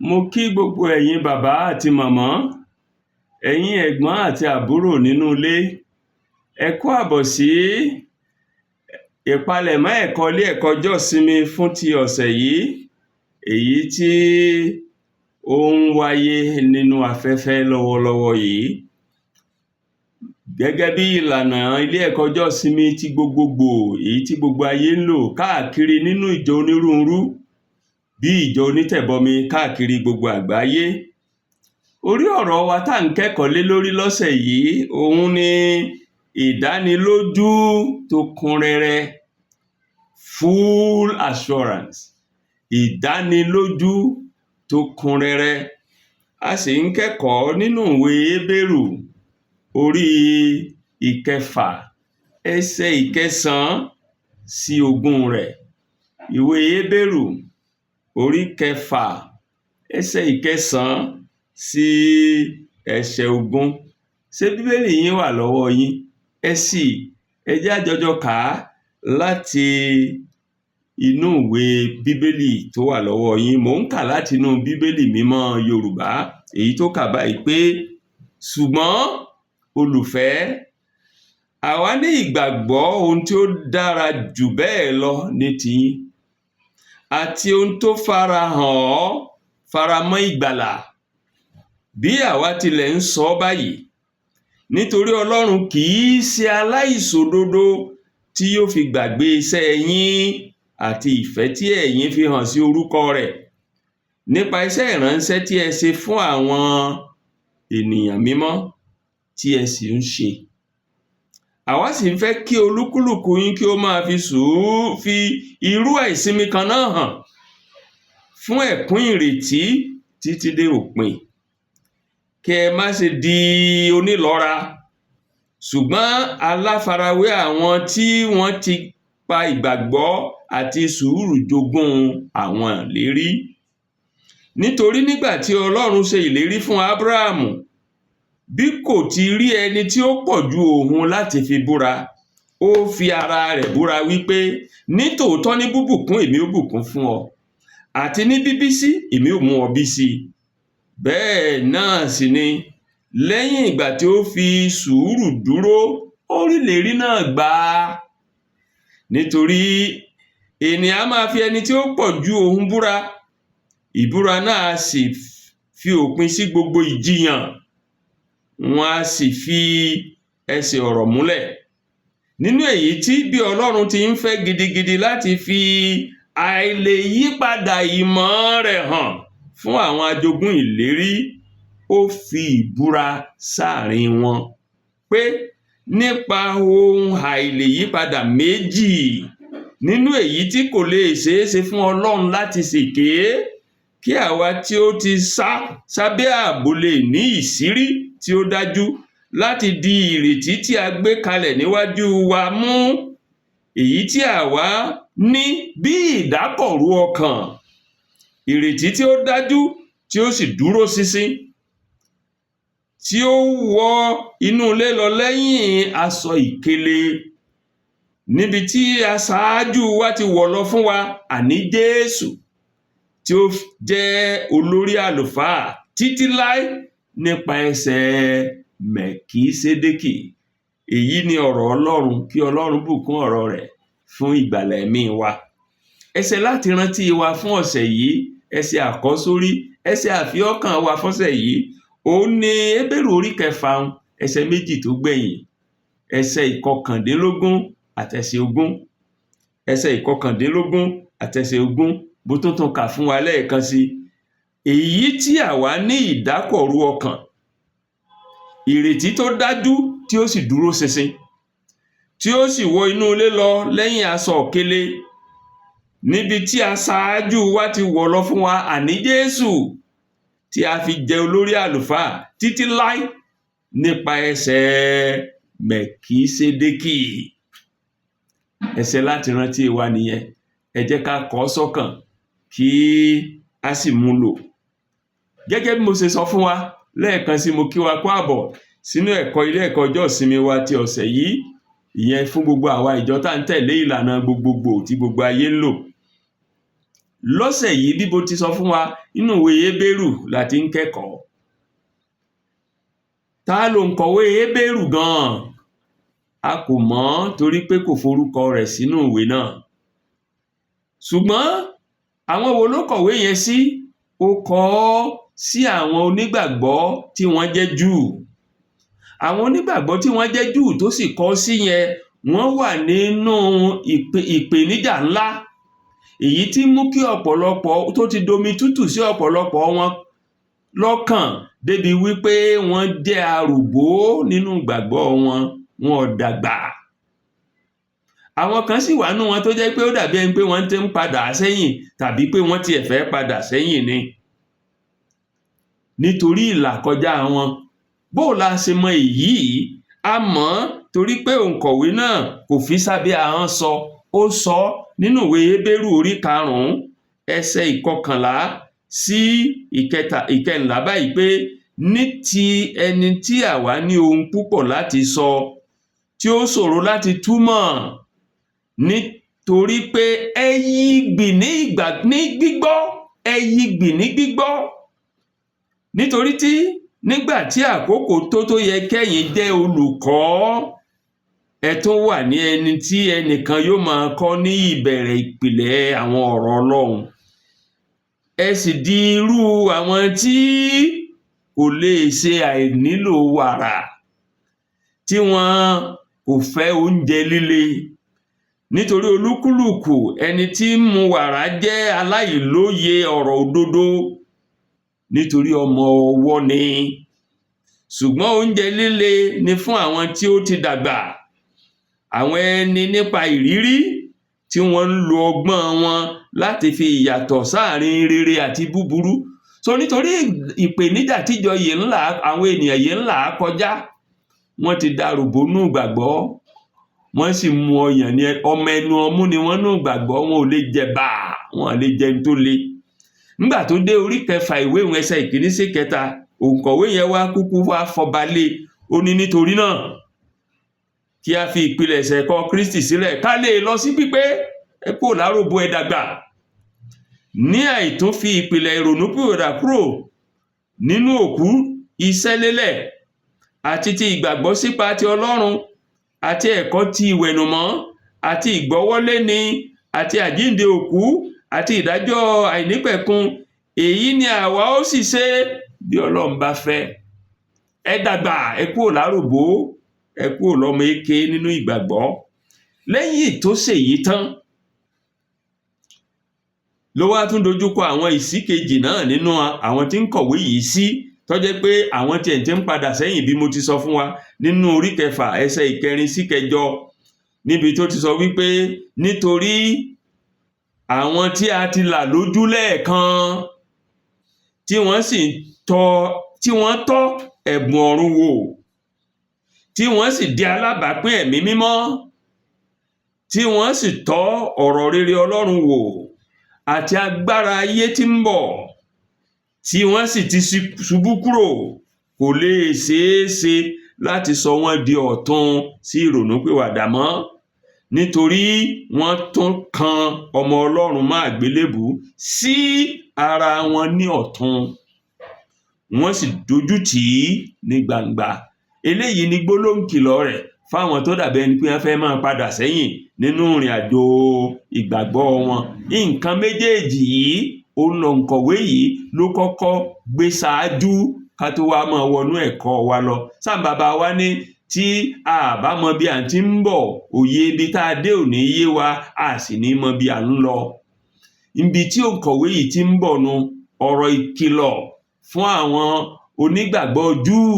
Mo kí gbogbo ẹ̀yin bàbá àti màmá, ẹ̀yin ẹ̀gbọ́n àti àbúrò nínú ilé. Ẹ kú àbọ̀ sí ìpalẹ̀mọ́ ẹ̀kọ́ ilé ẹ̀kọ́ ọjọ́ ìsinmi fún ti ọ̀sẹ̀ yìí, èyí tí ó ń wáyé nínú afẹ́fẹ́ lọ́wọ́lọ́wọ́ yìí. Gẹ́gẹ́ bí ìlànà ilé ẹ̀kọ́ ọjọ́ ìsinmi ti gbogbogbò, èyí tí gbogbo ayé ń lò káàkiri nínú ìjọ onírúurú, bí ìjọ onítẹ̀bọmi káàkiri gbogbo àgbáyé. Orí ọ̀rọ̀ wa tá ń kẹ́kọ̀ọ́ lé lórí lọ́sẹ̀ yìí, òun ni ìdánilójú tó kún rẹ́rẹ́, full assurance, ìdánilójú tó kún rẹ́rẹ́. A sì ń kẹ́kọ̀ọ́ nínú ìwé Hébérù orí 6, ẹsẹ̀ 9 sí 20 rẹ̀. Ìwé Hébérù orí 6, ẹsẹ̀ 9 sí ẹsẹ̀ 20. Ṣé Bíbélì yín wà lọ́wọ́ yín? Ẹ sì, ẹ jẹ́ á jọjọ kà á láti inú ìwé Bíbélì tó wà lọ́wọ́ yín. Mò ń kà láti inú Bíbélì Mímọ́ Yorùbá, èyí tó kà báyìí pé, ṣùgbọ́n olùfẹ́, àwa ní ìgbàgbọ́ ohun tí ó dára jù bẹ́ẹ̀ lọ ní tiyín, àti ohun tó farahàn ọ́ faramọ́ ìgbàlà, bí àwa tilẹ̀ ń sọ báyìí, nítorí Ọlọ́run kì í ṣe aláìṣòdodo tí yóò fi gbàgbé iṣẹ́ yín àti ìfẹ́ tí ẹ̀yin fi hàn sí orúkọ rẹ̀ nípa iṣẹ́ ìránṣẹ́ tí ẹ ṣe fún àwọn ènìyàn mímọ́ tí ẹ sì ń ṣe. Àwa sì ń fẹ́ kí olúkúlùkù yín kí ó máa fi sùúrù fi irú àìsinmi kan náà hàn fún ẹ̀kún ìrètí títí dé òpin. Kí ẹ má ṣe di onílọ́ra, ṣùgbọ́n aláfarawé àwọn tí wọ́n ti pa ìgbàgbọ́ àti sùúrù jogún àwọn ìlérí. Nítorí nígbà tí Ọlọ́run ṣe ìlérí fún Ábúráhámù, bí kò ti rí ẹni tí ó pọ̀ ju òun láti fi búra, ó fi ara rẹ̀ búra wípé, nítòótọ́ ní bíbùkún èmi ó bùkún fún ọ, àti ní bíbí sí èmi ó mú ọ bí sí. Bẹ́ẹ̀ náà sì ni lẹ́yìn ìgbà tí ó fi sùúrù dúró, ó rí ìlérí náà gbà. Nítorí ènìyàn á máa fi ẹni tí ó pọ̀ ju òun búra, ìbúra náà á sì fi òpin sí gbogbo ìjiyàn, wọn á sì fi ẹsẹ̀ ọ̀rọ̀ múlẹ̀. Nínú èyí tí bí Ọlọ́run ti ń fẹ́ gidigidi láti fi àìlèyípadà ìmọ̀ rẹ̀ hàn fún àwọn ajogún ìlérí, ó fi ìbúra sáàrin wọn pé nípa ohun àìlèyípadà méjì, nínú èyí tí kò lè ṣeéṣe fún Ọlọ́run láti ṣèké, kí àwa tí ó ti sá sábẹ́ ààbò lè ní ìṣírí tí ó dájú láti di ìrètí tí a gbé kalẹ̀ níwájú wa mú, èyí tí àwa ní bí ìdákọ̀ró ọkàn, ìrètí tí ó dájú tí ó sì dúró ṣinṣin, tí ó wọ inú ilé lọ lẹ́yìn aṣọ ìkélé, níbi tí aṣáájú wa ti wọ̀ lọ fún wa, àní Jésù, tí ó jẹ́ olórí àlùfáà títí láé nípa ẹsẹ̀ Mẹ̀kísédékì. Èyí ni ọ̀rọ̀ Ọlọ́run, kí Ọlọ́run bùkún ọ̀rọ̀ rẹ̀ fún ìgbàlà ẹ̀mí wa. Ẹsẹ̀ láti rántí wa fún ọ̀sẹ̀ yìí, ẹsẹ̀ àkọ́sórí, ẹsẹ̀ àfihàn wa fọ́sẹ̀ yìí, òun ni Hébérù orí 6, ẹsẹ̀ 2 tó gbẹ̀yìn, ẹsẹ̀ 19 àtẹsẹ̀ 20, ẹsẹ̀ 19 àtẹsẹ̀ 20, bó tún tún kà fún wa lẹ́ẹ̀kan sí. Èyí tí àwa ní ìdákọ̀ró ọkàn, ìrètí tó dájú tí ó sì dúró ṣinṣin, tí ó sì wọ inú ilé lọ lẹ́yìn aṣọ òkèlè, níbi tí aṣáájú wa ti wọ̀ lọ fún wa, àní Jésù, tí a fi jẹ olórí àlùfáà títí láé nípa ẹsẹ̀ Mẹ̀kísédékì. Ẹsẹ̀ láti rántí wa nìyẹn. Ẹ jẹ́ ká kọ ọ́ sọ́kàn kí a sì mú lò. Gẹ́gẹ́ bí mo ṣe sọ fún wa lẹ́ẹ̀kan sí, mo kí wa kú àbọ̀ sínú ẹ̀kọ́ ilé ẹ̀kọ́ ọjọ́ ìsinmi wa ti ọ̀sẹ̀ yìí, ìyẹn fún gbogbo àwa ìjọ tá ń tẹ̀lé ìlànà gbogbogbò tí gbogbo ayé ń lò. Lọ́sẹ̀ yìí, bí mo ti sọ fún wa, nínú ìwé Hébérù la ti ń kẹ́kọ̀ọ́. Ta lòǹkọ̀wé Hébérù gan-an? A kò mọ̀, torí pé kò forúkọ rẹ̀ sínú ìwé náà. Ṣùgbọ́n àwọn wo ló kọ̀wé yẹn sí? Ó kọ ọ́ sí àwọn onígbàgbọ́ tí wọ́n jẹ́ Júù. Àwọn onígbàgbọ́ tí wọ́n jẹ́ Júù tó sì kọ sí yẹn, wọ́n wà nínú ìpèníjà ńlá, èyí tí mú kí ọ̀pọ̀lọpọ̀ tó ti domi tútù sí ọ̀pọ̀lọpọ̀ wọn lọ́kàn, débi wípé wọ́n jẹ́ aròbó nínú ìgbàgbọ́ wọn, wọn ò dàgbà. Àwọn kan sì wà nínú wọn tó jẹ́ pé ó dàbí ẹni pé wọ́n ti ń padà sẹ́yìn, tàbí pé wọ́n tiẹ̀ fẹ́ padà sẹ́yìn ni, nítorí ìlàkọjá wọn. Bó la ṣe mọ èyí? A mọ̀ ọ́n torí pé òǹkọ̀wé náà kò fi sábẹ́ ahọ́n sọ. Ó sọ nínú ìwé Hébérù orí 5, ẹsẹ̀ 11 sí 14 báyìí pé, ní ti ẹni tí àwa ní ohun púpọ̀ láti sọ, tí ó ṣòro láti túmọ̀, nítorí pé ẹ yí gbì ní ìgbà ní gbígbọ́, ẹ yí gbì ní gbígbọ́. Nítorí tí nígbà tí àkókò tó yẹ kẹ́yin jẹ́ olùkọ́, ẹ tún wà ní ẹni tí ẹnìkan yóò máa kọ́ ní ìbẹ̀rẹ̀ ìpìlẹ̀ àwọn ọ̀rọ̀ Ọlọ́run. Ẹ sì di irú àwọn tí kò lè ṣe àìnílò wàrà, tí wọn kò fẹ́ oúnjẹ líle. Nítorí olúkúlùkù ẹni tí ń mu wàrà jẹ́ aláìlóye ọ̀rọ̀ òdodo, nítorí ọmọ ọwọ́ ni. Ṣùgbọ́n oúnjẹ líle ni fún àwọn tí ó ti dàgbà, àwọn ẹni nípa ìrírí, tí wọ́n ń lo ọgbọ́n wọn láti fi ìyàtọ̀ sáàrin rere àti búburú. So nítorí ìpèníjà tíjọ yìí ń là, àwọn ènìyàn yìí ń là kọjá, wọ́n ti daròbó nù gbàgbọ́, wọ́n sì mú ọyàn ní ọmọ ẹnu ọmú ni wọ́n nù gbàgbọ́. Wọn ò lè jẹ̀bà, wọn ò lè jẹun tó le. Nígbà tó dé orí 6 ìwé ìwọ̀n, ẹsẹ̀ 1 sí 3, òǹkọ̀wé yẹn wá kúkú wá fọba lé. Ó ní, nítorí náà, kí a fi ìpilẹ̀ṣẹ̀ ẹ̀kọ́ Kristi sílẹ̀, ká lè lọ sí pípé. Ẹ kúrò láròbó, ẹ dàgbà, ní àìtún fi ìpìlẹ̀ ìrònúpìwàdà kúrò nínú òkú iṣẹ́ lélẹ̀, àti ti ìgbàgbọ́ sípa ti Ọlọ́run, àti ẹ̀kọ́ ti ìwẹ̀nùmọ́, àti ìgbọ́wọ́léni, àti àjíǹde òkú, àti ìdájọ́ àìnípẹ̀kun. Èyí ni àwa ó sì ṣe, bí Ọlọ́run bá fẹ́. Ẹ dàgbà, ẹ kúrò láròbó, ẹ kúrò lọ́mọ èké nínú ìgbàgbọ́. Lẹ́yìn tó ṣèyí tán, ló wá tún dojúkọ àwọn ìsíkejì náà nínú àwọn tí ń kọ̀wé yìí sí, tó jẹ́ pé àwọn tiẹ̀ ti ń padà sẹ́yìn, bí mo ti sọ fún wa nínú orí 6, ẹsẹ̀ 4 sí 8, níbi tó ti sọ wípé, nítorí àwọn tí a ti là lójú lẹ́ẹ̀kan, tí wọ́n sì tọ́, tí wọ́n tọ́ ẹ̀bùn ọ̀run wò, tí wọ́n sì di alábàápín Ẹ̀mí Mímọ́, tí wọ́n sì tọ́ ọ̀rọ̀ rere Ọlọ́run wò, àti agbára ayé tí ń bọ̀, tí wọ́n sì ti ṣubú kúrò, kò lè ṣeé ṣe láti sọ wọ́n di ọ̀tun sí ìrònúpìwàdà mọ́, nítorí wọ́n tún kan ọmọ Ọlọ́run mọ́ àgbélébùú sí ara wọn ní ọ̀tun, wọ́n sì dojú tì í ní gbangba. Eléyìí ni gbólóhùn kìlọ̀ rẹ̀ fáwọn tó dàbí ẹni pé wọ́n fẹ́ máa padà sẹ́yìn nínú ìrìn àjò ìgbàgbọ́ wọn. Nǹkan méjèèjì yìí, òun lòǹkọ̀wé yìí ló kọ́kọ́ gbé ṣáájú, ká tó wá máa wọnú ẹ̀kọ́ wa lọ. Sáà bàbá wa ní, tí a bá mọ bí à ń ti ń bọ̀, òye ibi tá a dé ò ní yé wa, a sì ní mọ bí à ń lọ. Ibi tí òǹkọ̀wé yìí ti ń bọ̀ nu ọ̀rọ̀ ìkìlọ̀ fún àwọn onígbàgbọ́ Júù,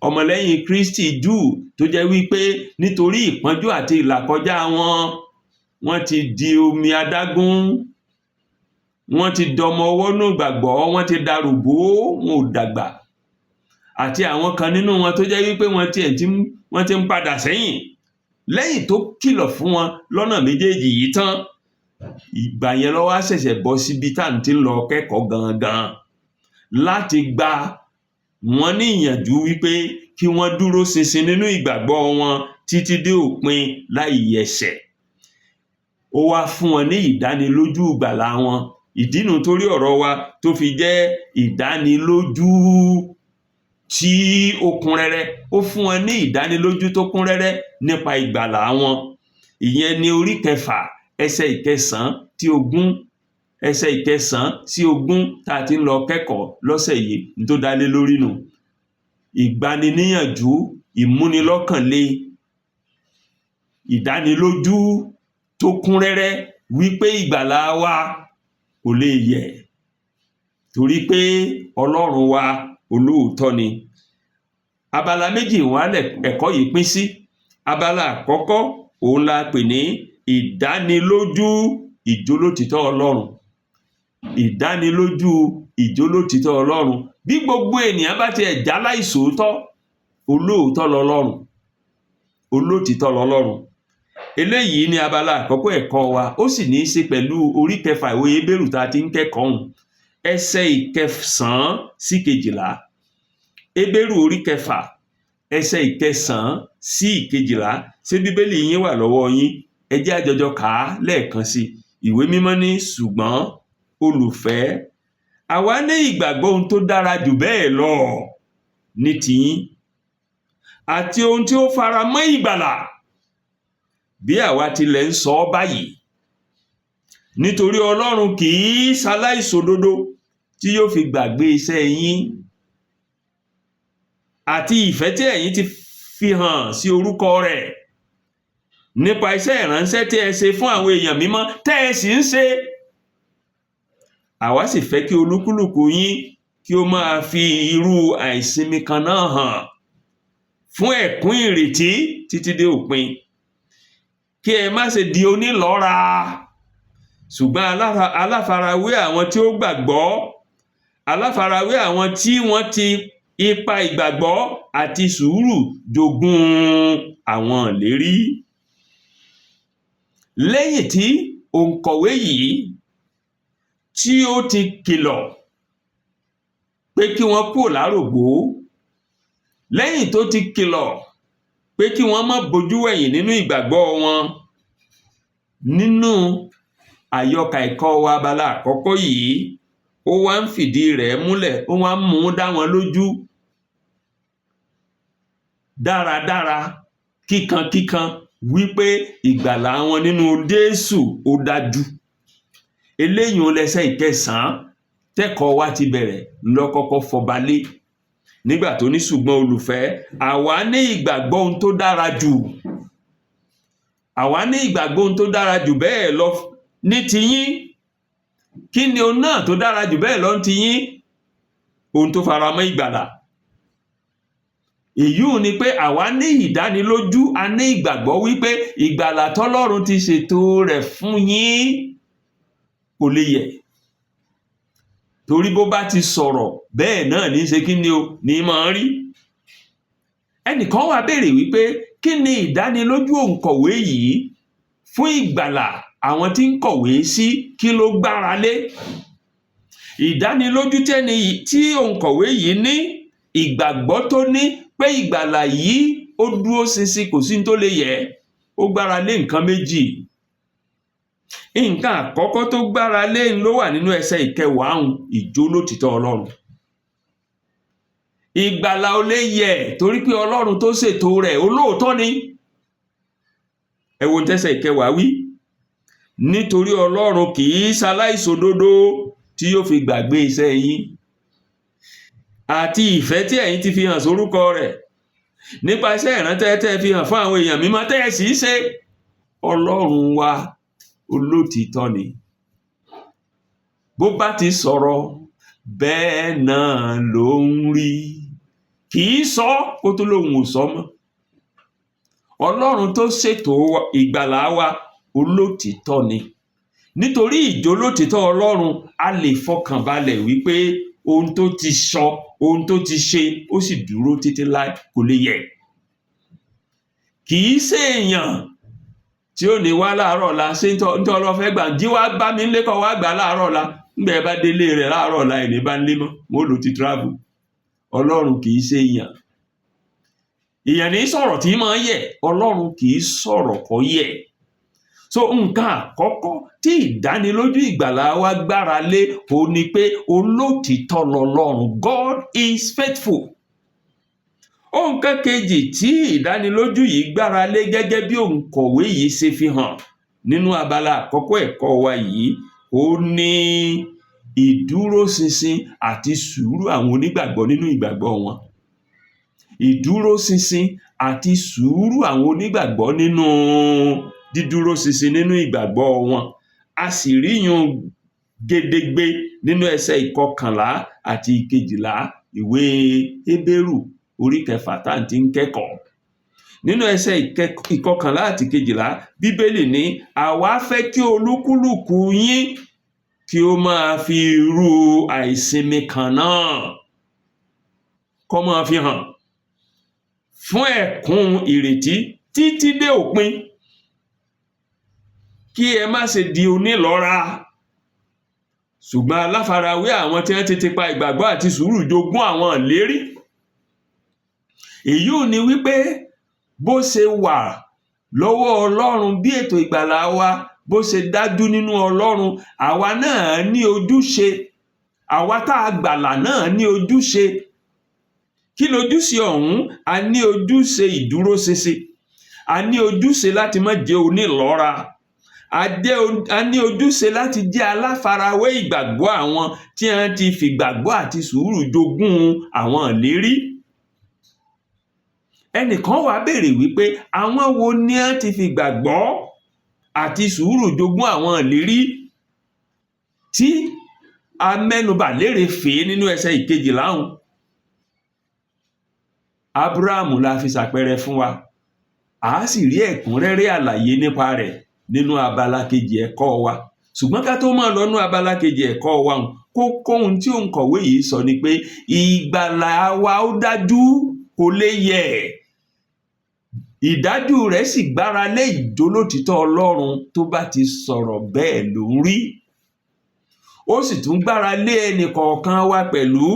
ọmọlẹ́yìn Kristi Júù, tó jẹ́ wípé nítorí ìpọ́njú àti ìlàkọjá wọn, wọ́n ti di omi adágún, wọ́n ti dọmọ ọwọ́ nù gbàgbọ́, wọ́n ti daròbó, wọn ò dàgbà, àti àwọn kan nínú wọn tó jẹ́ wípé wọ́n tiẹ̀ ti wọ́n ti ń padà sẹ́yìn. Lẹ́yìn tó kìlọ̀ fún wọn lọ́nà méjèèjì yìí tán, ìgbà yẹn ló wá ṣẹ̀ṣẹ̀ bọ́ síbi tá à ń ti lọ kẹ́kọ̀ọ́ gangan, láti gba wọ́n ní ìyànjú wípé kí wọ́n dúró ṣinṣin nínú ìgbàgbọ́ wọn títí dé òpin láì yẹsẹ̀. Ó wá fún wọn ní ìdánilójú ìgbàlà wọn. Ìdí nu torí ọ̀rọ̀ wa tó fi jẹ́ ìdánilójú tí ó kún rẹ́rẹ́. Ó fún wọn ní ìdánilójú tó kún rẹ́rẹ́ nípa ìgbàlà wọn. Ìyẹn ni orí 6, ẹsẹ̀ 9 tí 20, ẹsẹ̀ 9 sí 20 tá a ti ń lọ kẹ́kọ̀ọ́ lọ́sẹ̀ yìí tó dá lé lórí nù. Ìgbaniníyànjú, ìmúnilọ́kànle, ìdánilójú tó kún rẹ́rẹ́ wípé ìgbàlà wa kò lè yẹ̀, torí pé Ọlọ́run wa olóòótọ́ ni. Abala méjì wá ẹ̀kọ́ yìí pín sí. Abala àkọ́kọ́ òun la pè ní ìdánilójú ìjólótìítọ́ Ọlọ́run. Ìdánilójú ìjólótìítọ́ Ọlọ́run. Bí gbogbo ènìyàn bá tiẹ̀ já láìsòótọ́, olóòótọ́ lọlọ́run, olótìítọ́ lọlọ́run. Eléyìí ni abala àkọ́kọ́ ẹ̀kọ́ wa. Ó sì ní í ṣe pẹ̀lú orí 6 ìwé Hébérù tá a ti ń kẹ́kọ̀ọ́ hùn, ẹsẹ̀ 9 sí 12. Hébérù orí 6, ẹsẹ̀ 9 sí 12. Ṣé Bíbélì yín wà lọ́wọ́ yín? Ẹ jẹ́ á jọjọ kà á lẹ́ẹ̀kan sí i. Ìwé Mímọ́ ní, ṣùgbọ́n olùfẹ́, àwa ní ìgbàgbọ́ ohun tó dára jù bẹ́ẹ̀ lọ ní tiyín, àti ohun tí ó fara mọ́ ìgbàlà, bí àwa tilẹ̀ ń sọ ọ́ báyìí. Nítorí Ọlọ́run kì í ṣaláìṣòdodo tí yóò fi gbàgbé iṣẹ́ yín àti ìfẹ́ tí ẹ̀yin ti fi hàn sí orúkọ rẹ̀ nípa iṣẹ́ ìránṣẹ́ tí ẹ ṣe fún àwọn èèyàn mímọ́, tẹ́ ẹ sì ń ṣe. Àwa sì fẹ́ kí olúkúlùkù yín kí ó máa fi irú àìsinmi kan náà hàn fún ẹ̀kún ìrètí títí dé òpin, kí ẹ má ṣe di onílọ́ra, ṣùgbọ́n aláfarawé àwọn tí ó gbàgbọ́, aláfarawé àwọn tí wọ́n ti ipa ìgbàgbọ́ àti sùúrù jogún àwọn ìlérí. Lẹ́yìn tí òǹkọ̀wé yìí tí ó ti kìlọ̀ pé kí wọ́n kúrò lárògbó, lẹ́yìn tó ti kìlọ̀ pé kí wọ́n má bojú wẹ̀yìn nínú ìgbàgbọ́ wọn, nínú àyọkà ẹ̀kọ́ wa abala àkọ́kọ́ yìí, ó wá ń fìdí rẹ̀ múlẹ̀, ó wá ń mú dá wọn lójú dáradára, kíkankíkan, wípé ìgbàlà wọn nínú Jésù ó dájú. Eléyìí ń lẹsẹ̀ 9 tẹ́kọ̀ọ́ wa ti bẹ̀rẹ̀ lọ́kọ́kọ́ fọbalé nígbà tó ní, ṣùgbọ́n olùfẹ́, àwa ní ìgbàgbọ́ ohun tó dára jù, àwa ní ìgbàgbọ́ ohun tó dára jù bẹ́ẹ̀ lọ ní tiyín. Kí ni ohun náà tó dára jù bẹ́ẹ̀ lọ ní tiyín? Ohun tó fara mọ́ ìgbàlà. Èyí ò ní pé àwa ní ìdánilójú, a ní ìgbàgbọ́ wípé ìgbàlà tọ́lọ́run ti ṣètò rẹ̀ fún yín kò lè yẹ̀, torí bó bá ti sọ̀rọ̀ bẹ́ẹ̀ náà ní ṣe kí ni o ní máa rí. Ẹnìkan wá béèrè wípé kí ni ìdánilójú òǹkọ̀wé yìí fún ìgbàlà àwọn tí ń kọ̀wé sí? Kí ló gbára lé? Ìdánilójú tẹ́ni tí òǹkọ̀wé yìí ní, ìgbàgbọ́ tó ní pé ìgbàlà yìí ó dúró ṣinṣin, kò sí tó lè yẹ̀, ó gbára lé nǹkan méjì. Nǹkan àkọ́kọ́ tó gbára lé ló wà nínú ẹsẹ̀ 10, ìjólótìítọ́ Ọlọ́run. Ìgbàlà ò lè yẹ̀ torí pé Ọlọ́run tó ṣètò rẹ̀ olóòótọ́ ni. Ẹ wo tẹ́sẹ̀ 10 wí: nítorí Ọlọ́run kì í ṣaláìṣòdodo tí yóò fi gbàgbé iṣẹ́ yín àti ìfẹ́ tí ẹ̀yin ti fi hàn sórúkọ rẹ̀ nípa iṣẹ́ ìránṣẹ́ tẹ́ ẹ fi hàn fún àwọn èèyàn mímọ́, tẹ́ ẹ sì ń ṣe. Ọlọ́run wa olótìítọ́ ni. Bó bá ti sọ̀rọ̀ bẹ́ẹ̀ náà ló ń rí, kì í sọ kó tó lóun ò sọ mọ́. Ọlọ́run tó ṣètò ìgbàlà wa olótìítọ́ ni. Nítorí ìjólótìítọ́ Ọlọ́run, a lè fọkàn balẹ̀ wípé ohun tó ti sọ, ohun tó ti ṣe, ó sì dúró títí láé, kò lè yẹ̀. Kì í ṣe èèyàn tí ó ní wá láàárọ̀ ọ̀la, ṣé ń tọ́ lọ fẹ́ gbà jí wá bá mi nílé kọ́ wá gbà láàárọ̀ ọ̀la. Ńgbà ẹ bá délé rẹ̀ láàárọ̀ ọ̀la, ẹ̀ ní bá ń lé mọ́, mo lò ti travel. Ọlọ́run kì í ṣe èèyàn. Èèyàn ní sọ̀rọ̀ tí máa ń yẹ̀, Ọlọ́run kì í sọ̀rọ̀ kó yẹ̀. So nǹkan àkọ́kọ́ tí ìdánilójú ìgbàlà wa gbára lé òun ni pé olótìítọ́ lọlọ́run. God is faithful. Nǹkan kejì tí ìdánilójú yìí gbára lé, gẹ́gẹ́ bí òǹkọ̀wé yìí ṣe fi hàn nínú abala àkọ́kọ́ ẹ̀kọ́ wa yìí, ó ní ìdúróṣinṣin àti sùúrù àwọn onígbàgbọ́ nínú ìgbàgbọ́ wọn. Ìdúróṣinṣin àti sùúrù àwọn onígbàgbọ́ nínú dídúróṣinṣin nínú ìgbàgbọ́ wọn. A sì rí yun gedegbe nínú ẹsẹ̀ 11 àti 12 ìwé Hébérù orí 6 tá à ń ti ń kẹ́kọ̀ọ́. Nínú ẹsẹ̀ 11 àti 12, Bíbélì ní, "Àwa fẹ́ kí olúkúlùkù yín kí ó máa fi irú àìsinmi kan náà kó máa fi hàn fún ẹ̀kún ìrètí títí dé òpin, kí ẹ má ṣe di onílọ́ra, ṣùgbọ́n aláfarawé àwọn tí wọ́n ti tipa ìgbàgbọ́ àti sùúrù jogún àwọn ìlérí." Èyí ò ní wípé bó ṣe wà lọ́wọ́ Ọlọ́run, bí ètò ìgbàlà wa bó ṣe dájú nínú Ọlọ́run, àwa náà ní ojúṣe. Àwa tá a gbàlà náà ní ojúṣe. Kí lojúṣe ọ̀hún? A ní ojúṣe ìdúróṣinṣin, a ní ojúṣe láti má jẹ́ onílọ́ra, a ní ojúṣe láti jẹ́ aláfarawé ìgbàgbọ́ àwọn tí wọ́n ti fìgbàgbọ́ àti sùúrù jogún àwọn ìlérí. Ẹnìkan wàá béèrè wípé àwọn wo ni wọ́n ti fìgbàgbọ́ àti sùúrù jogún àwọn ìlérí tí a mẹ́nubà lérefèé nínú ẹsẹ̀ 12 ọ̀hún? Ábúráhámù la fi ṣàpẹẹrẹ fún wa. A á sì rí ẹ̀kúnrẹ́rẹ́ àlàyé nípa rẹ̀ nínú abala kejì ẹ̀kọ́ wa. Ṣùgbọ́n ká tó máa lọ nínú abala kejì ẹ̀kọ́ wa, kókó ohun tí òǹkọ̀wé yìí sọ ni pé ìgbàlà wa ó dájú, kò lè yẹ̀. Ìdájú rẹ̀ sì gbára lé ìjólótìítọ́ Ọlọ́run. Tó bá ti sọ̀rọ̀, bẹ́ẹ̀ ló ń rí. Ó sì tún gbára lé ẹnì kọ̀ọ̀kan wa pẹ̀lú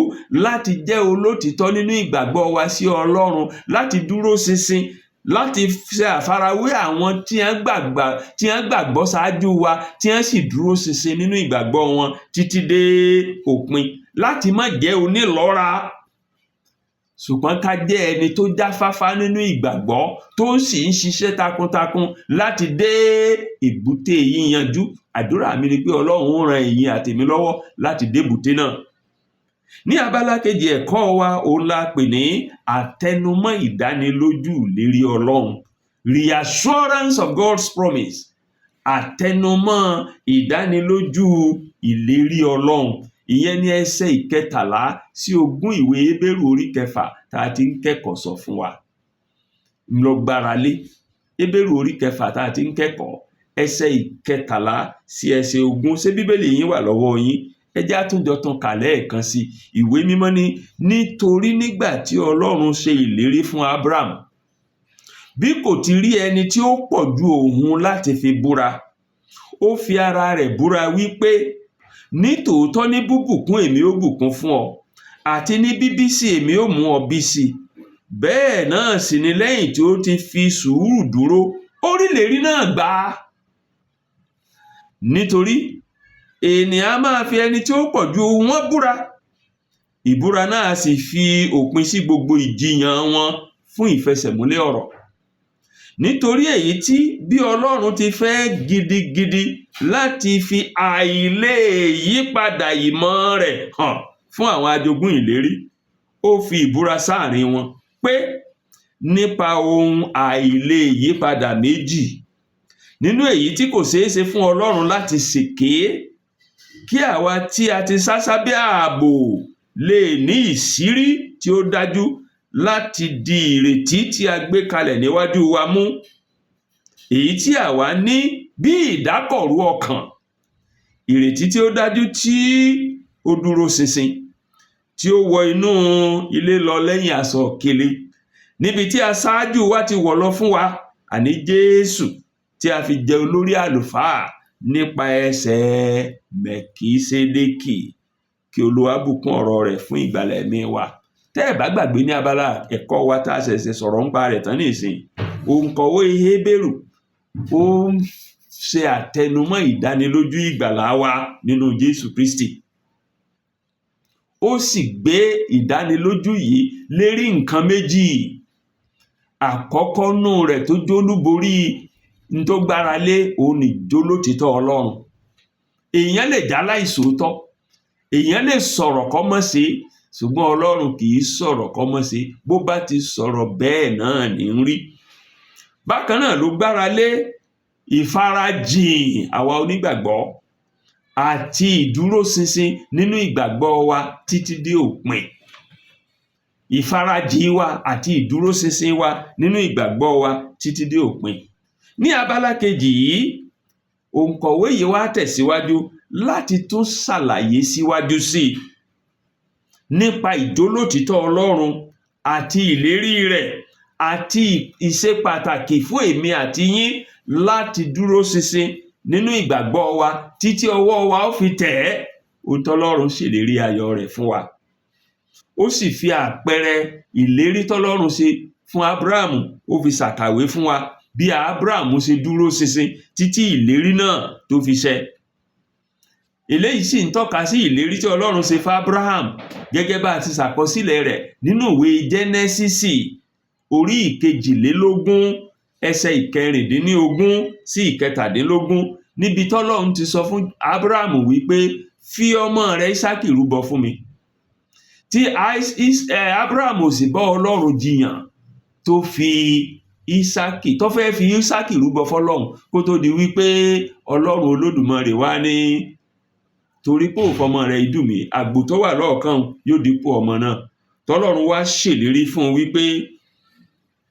láti jẹ́ olótìítọ́ nínú ìgbàgbọ́ wa sí Ọlọ́run, láti dúró ṣinṣin, láti ṣe àfarawé àwọn tí wọ́n gbàgbọ́ ṣáájú wa, tí wọ́n sì dúró ṣinṣin nínú ìgbàgbọ́ wọn títí dé òpin, láti má jẹ́ onílọ́ra, ṣùgbọ́n ká jẹ́ ẹni tó jáfáfá nínú ìgbàgbọ́, tó sì ń ṣiṣẹ́ takuntakun láti dé èbúté yíyanjú. Àdúrà mi ni pé Ọlọ́run ó ran ẹ̀yin àtèmi lọ́wọ́ láti dé èbúté náà. Ní abala kejì ẹ̀kọ́ wa, òun la pè ní àtẹnumọ́ ìdánilójú ìlérí Ọlọ́run, reassurance of God's promise. Àtẹnumọ́ ìdánilójú ìlérí Ọlọ́run, ìyẹn ní ẹsẹ̀ 13 sí 20 ìwé Hébérù orí 6 tá a ti ń kẹ́kọ̀ọ́ sọ fún wa lọ gbára lé. Hébérù orí 6 tá a ti ń kẹ́kọ̀ọ́, ẹsẹ̀ 13 sí ẹsẹ̀ 20. Ṣé Bíbélì yín wà lọ́wọ́ yín? Ẹ jẹ́ á tún jọ tún kà lẹ́ẹ̀kan sí. Ìwé Mímọ́ ní, "Nítorí nígbà tí Ọlọ́run ṣe ìlérí fún Abraham, bí kò ti rí ẹni tí ó pọ̀ ju òun láti fi búra, ó fi ara rẹ̀ búra wípé, 'Nítòótọ́ ní bíbùkún èmi ó bùkún fún ọ, àti ní bíbí sí èmi ó mú ọ bí sí i.' Bẹ́ẹ̀ náà sì ni lẹ́yìn tí ó ti fi sùúrù dúró, ó rí ìlérí náà gbà. Nítorí ènìyàn a máa fi ẹni tí ó pọ̀ ju wọn búra, ìbúra náà sì fi òpin sí gbogbo ìjiyàn wọn fún ìfẹsẹ̀múlẹ̀ ọ̀rọ̀. Nítorí èyí tí bí Ọlọ́run ti fẹ́ gidigidi láti fi àìlèyípadà ìmọ̀ rẹ̀ hàn fún àwọn ajogún ìlérí, ó fi ìbúra sáàrin wọn pé nípa ohun àìlèyípadà méjì, nínú èyí tí kò ṣeé ṣe fún Ọlọ́run láti ṣèké, kí àwa tí a ti sá sábẹ́ ààbò lè ní ìṣírí tí ó dájú láti di ìrètí tí a gbé kalẹ̀ níwájú wa mú, èyí tí àwa ní bí ìdákọ̀ró ọkàn, ìrètí tí ó dájú tí ó dúró ṣinṣin, tí ó wọ inú ilé lọ lẹ́yìn aṣọ ìkélé, níbi tí aṣáájú wa ti wọ̀ lọ fún wa, àní Jésù, tí a fi jẹ olórí àlùfáà nípa ẹsẹ̀ Mẹ̀kísédékì." Kí Olúwa bùkún ọ̀rọ̀ rẹ̀ fún ìgbàlà ẹ̀mí wa. Tẹ́ ẹ̀ bá gbàgbé, ní abala ẹ̀kọ́ wa tá a ṣẹ̀ṣẹ̀ sọ̀rọ̀ nípa rẹ̀ tán nísìn, òǹkọ̀wé Hébérù ó ń ṣe àtẹnumọ́ ìdánilójú ìgbàlà wa nínú Jésù Kristi. Ó sì gbé ìdánilójú yìí lérí nǹkan méjì. Àkọ́kọ́ nú rẹ̀ tó jólúborí n tó gbára lé òun ní ìjólótìítọ́ Ọlọ́run. Èèyàn lè já láìsòótọ́, èèyàn lè sọ̀rọ̀ kó má ṣe, ṣùgbọ́n Ọlọ́run kì í sọ̀rọ̀ kó má ṣe. Bó bá ti sọ̀rọ̀, bẹ́ẹ̀ náà ní ń rí. Bákan náà ló gbára lé ìfarajìn àwa onígbàgbọ́ àti ìdúróṣinṣin nínú ìgbàgbọ́ wa títí dé òpin. Ìfarajìn wa àti ìdúróṣinṣin wa nínú ìgbàgbọ́ wa títí dé òpin. Ní abala kejì yìí, òǹkọ̀wé yìí wá tẹ̀síwájú láti tún ṣàlàyé síwájú sí i nípa ìjólótìítọ́ Ọlọ́run àti ìlérí rẹ̀ àti ìṣe pàtàkì fún èmi àti yín láti dúró ṣinṣin nínú ìgbàgbọ́ wa títí ọwọ́ wa ó fi tẹ̀ ẹ́, ohun tọ́lọ́run ṣèlérí ayọ̀ rẹ̀ fún wa. Ó sì fi àpẹẹrẹ ìlérí tọ́lọ́run ṣe fún Ábúráhámù, ó fi ṣàkàwé fún wa bí Ábúráhámù ṣe dúró ṣinṣin títí ìlérí náà tó fi ṣẹ. Eléyìí sì ń tọ́ka sí ìlérí tí Ọlọ́run ṣe fún Abraham gẹ́gẹ́ bá a ti ṣàkọsílẹ̀ rẹ̀ nínú ìwé Jẹ́nẹ́sísì, orí 22, ẹsẹ̀ 16 sí 17, níbi tọ́lọ́run ti sọ fún Abraham wípé, "Fi ọmọ rẹ Ísákì rúbọ fún mi," tí Abraham ò sì bá Ọlọ́run jiyàn, tó fi Ísákì, tó fẹ́ fi Ísákì rúbọ fọ́lọ́run, kó tó di wípé Ọlọ́run Olódùmarè wá ní, "Torí pé ò fọmọ rẹ dùn mí, àgbò tó wà lọ́ọ̀kan yóò dípò ọmọ náà." Tọ́lọ́run wá ṣèlérí fún un wípé,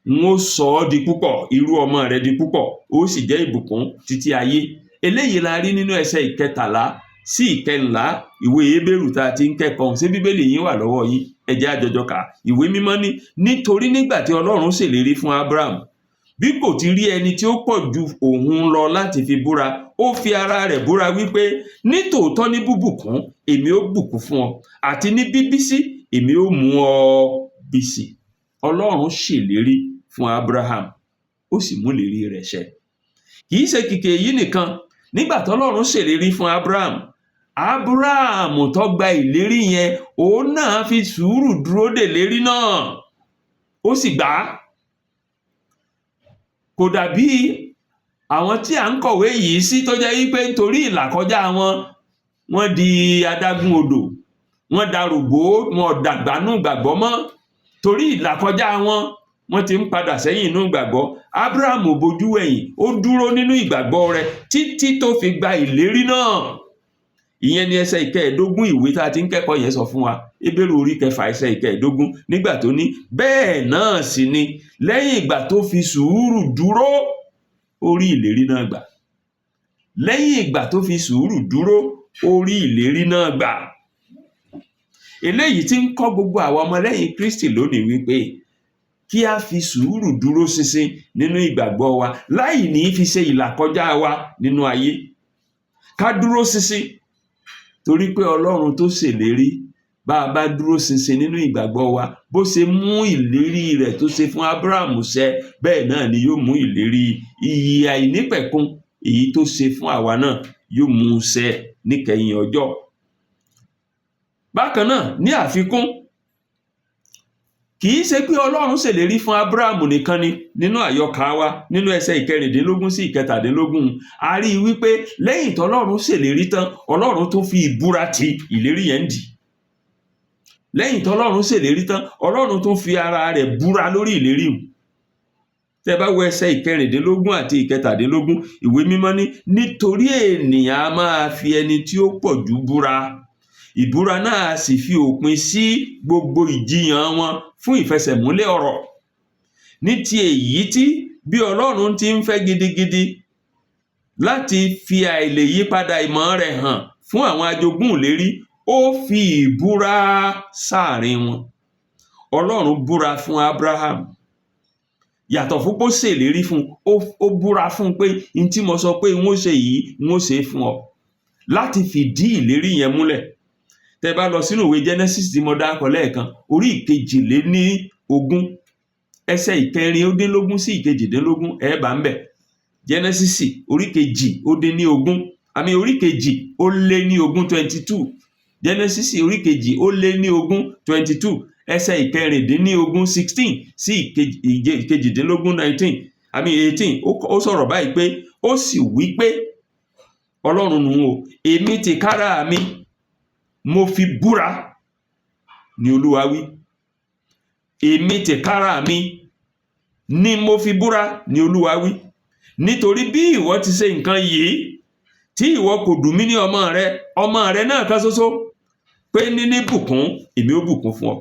"N ó sọ ọ́ di púpọ̀, irú ọmọ rẹ di púpọ̀, ó sì jẹ́ ìbùkún títí ayé." Eléyìí la rí nínú ẹsẹ̀ 13 sí 14 ìwé Hébérù tá a ti ń kẹ́kọ̀ọ́. Ṣé Bíbélì yín wà lọ́wọ́ yín? Ẹ jẹ́ á jọjọ kà. Ìwé Mímọ́ ní, "Nítorí nígbà tí Ọlọ́run ṣèlérí fún Abraham, bí kò ti rí ẹni tí ó pọ̀ ju òun lọ láti fi búra, ó fi ara rẹ̀ búra wípé, 'Nítòótọ́ ní bíbùkún èmi ó bùkún fún ọ, àti ní bíbísí èmi ó mú ọ bí sí." Ọlọ́run ṣèlérí fún Abraham, ó sì mú ìlérí rẹ̀ ṣẹ. Kì í ṣe kìkì èyí nìkan. Nígbà tọ́lọ́run ṣèlérí fún Abraham, Abraham tó gba ìlérí yẹn, òun náà fi sùúrù dúró dè lérí náà, ó sì gbà á. Kò dàbí àwọn tí à ń kọ̀wé yìí sí, tó jẹ́ wípé nítorí ìlàkọjá wọn, wọ́n di adágún odò, wọ́n darògbó, wọn ò dàgbà nú ìgbàgbọ́ mọ́. Torí ìlàkọjá wọn, wọ́n ti ń padà sẹ́yìn nínú ìgbàgbọ́. Abraham ò bojú wẹ̀yìn, ó dúró nínú ìgbàgbọ́ rẹ̀ títí tó fi gba ìlérí náà. Ìyẹn ni ẹsẹ̀ 15 ìwé tá a ti ń kẹ́kọ̀ọ́ yẹn sọ fún wa, Hébérù orí 6, ẹsẹ̀ 15, nígbà tó ní, "Bẹ́ẹ̀ náà sì ni lẹ́yìn ìgbà tó fi sùúrù dúró, ó rí ìlérí náà gbà." Lẹ́yìn ìgbà tó fi sùúrù dúró, ó rí ìlérí náà gbà. Eléyìí tí ń kọ́ gbogbo àwọn ọmọlẹ́yìn Kristi lónìí wípé kí a fi sùúrù dúró ṣinṣin nínú ìgbàgbọ́ wa láì ní fi ṣe ìlàkọjá wa nínú ayé. Ká dúró ṣinṣin torí pé Ọlọ́run tó ṣèlérí, bá a bá dúró ṣinṣin nínú ìgbàgbọ́ wa, bó ṣe mú ìlérí rẹ̀ tó ṣe fún Abraham ṣẹ, bẹ́ẹ̀ náà ni yóò mú ìlérí ìyè àìnípẹ̀kun èyí tó ṣe fún àwa náà, yóò mú un ṣẹ níkẹyìn ọjọ́. Bákan náà, ní àfikún, kì í ṣe pé Ọlọ́run ṣèlérí fún Abraham nìkan ni. Nínú àyọkà wa nínú ẹsẹ̀ 16 sí 17, a rí i wípé lẹ́yìn tọ́lọ́run ṣèlérí tán, Ọlọ́run tó fi ìbúra ti ìlérí yẹn ń dì. Lẹ́yìn tọ́lọ́run ṣèlérí tán, Ọlọ́run tó fi ara rẹ̀ búra lórí ìlérí hùn. Tẹ́ bá wo ẹsẹ̀ 16 àti 17, Ìwé Mímọ́ ní, "Nítorí ènìyàn a máa fi ẹni tí ó pọ̀ jù búra, ìbúra náà sì fi òpin sí gbogbo ìjiyàn wọn fún ìfẹsẹ̀múlẹ̀ ọ̀rọ̀. Ní ti èyí tí bí Ọlọ́run ti ń fẹ́ gidigidi láti fi àìlè yípadà ìmọ̀ rẹ̀ hàn fún àwọn ajogún ìlérí, ó fi ìbúra sáàrin wọn." Ọlọ́run búra fún Abraham. Yàtọ̀ fún pé ó ṣèlérí fún un, ó búra fún un pé n tí mo sọ pé n ó ṣe yìí, n ó ṣe é fún ọ, láti fìdí ìlérí yẹn múlẹ̀. Tẹ́ bá lọ sínú ìwé Genesis tí mo dárúkọ lẹ́ẹ̀kan, orí 22, ẹsẹ̀ 24 sí 18, ẹ bá ń bẹ̀. Jẹ́nẹ́sísì orí 22 àmì orí 22, 22. Jẹ́nẹ́sísì orí 22, 22, ẹsẹ̀ 16 16 sí 18, 19 àmì 18. Ó sọ̀rọ̀ báyìí pé, ó sì wí pé, Ọlọ́run nù o, "Èmi tìkára mi mo fi búra," ni Olúwa wí. "Èmi tìkára mi ni mo fi búra," ni Olúwa wí, "nítorí bí ìwọ ti ṣe nǹkan yìí, tí ìwọ kò dù mí ní ọmọ rẹ, ọmọ rẹ náà kan ṣoṣo, pé níní bùkún èmi ó bùkún fún ọ,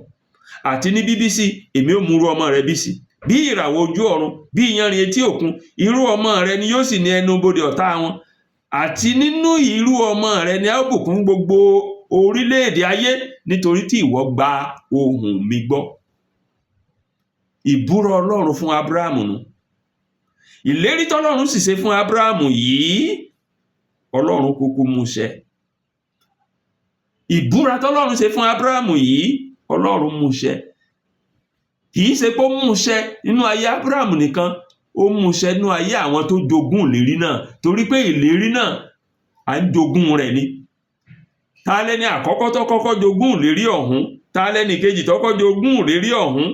àti ní bíbí sí èmi ó mú irú ọmọ rẹ bí sí, bí ìràwọ̀ ojú ọ̀run, bí iyanrìn etí òkun. Irú ọmọ rẹ ni yóò sì ní ẹnu bodè ọ̀tá wọn, àti nínú irú ọmọ rẹ ni a ó bùkún gbogbo orílẹ̀-èdè ayé, nítorí tí ìwọ gba ohùn mi gbọ́." Ìbúra Ọlọ́run fún Ábúráhámù nù. Ìlérí tọ́lọ́run sì ṣe fún Ábúráhámù yìí, Ọlọ́run kúkú mú ṣẹ. Ìbúra tọ́lọ́run ṣe fún Ábúráhámù yìí, Ọlọ́run mú ṣẹ. Kì í ṣe pé ó mú ṣẹ nínú ayé Ábúráhámù nìkan, ó mú ṣẹ nínú ayé àwọn tó jogún ìlérí náà, torí pé ìlérí náà, à ń jogún rẹ̀ ni. Ta lẹni àkọ́kọ́ tó kọ́kọ́ jogún ìlérí ọ̀hún? Ta lẹni kejì tó kọ́kọ́ jogún ìlérí ọ̀hún?